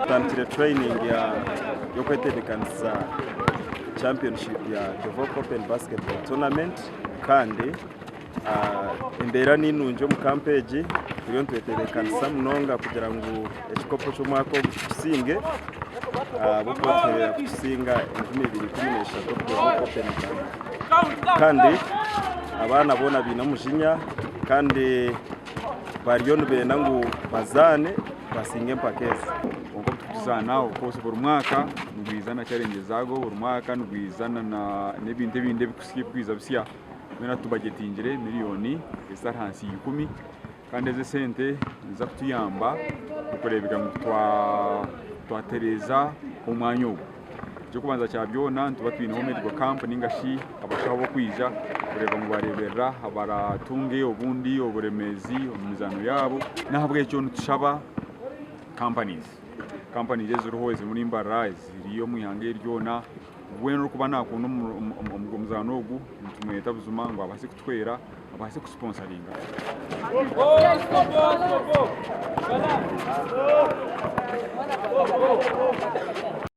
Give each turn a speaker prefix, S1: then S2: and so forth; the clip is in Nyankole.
S1: Tutandikire training y'okwetebeekanisa championship ya Devoke Open Basketball Tournament kandi embeera ni nungi omu kampu egi turiyo nitwetebeekanisa munonga kugira ngu ekikopo ky'omwaka ogu tukisinge ahabw'okuba tuheerera kukisinga 2013 Devoke Open kandi abaana boona baine omujinya kandi bariyo nibenda ngu bazaane basinge empaka ezi.
S2: Kwonka obu turikuzaana of course buri mwaka nigwiza na challenges zaago, buri mwaka nigwiza n'ebintu ebindi ebirikwija bisya. Twena tubajetingire miriyoni ezitari ahansi ya ikumi kandi ezi esente niziza kutuyamba okureebeka ngu twatereeza omwanya ogu. Eky'okubanza kya byona nituba twineho medical camp ninga shi abashaho ab'okwija kureeba ngu bareeberera abaratunge obundi oburemeezi omu mizaano yaabo. N'ahabw'ekyo nitushaba companies, companies eziriho eziri omuri Mbarara, eziri omu ihanga eri ryona, weena orikuba naakunda omuzaano ogu nitumweta buzima ngu abaase kutuhwera, abaase kusiponsaringa.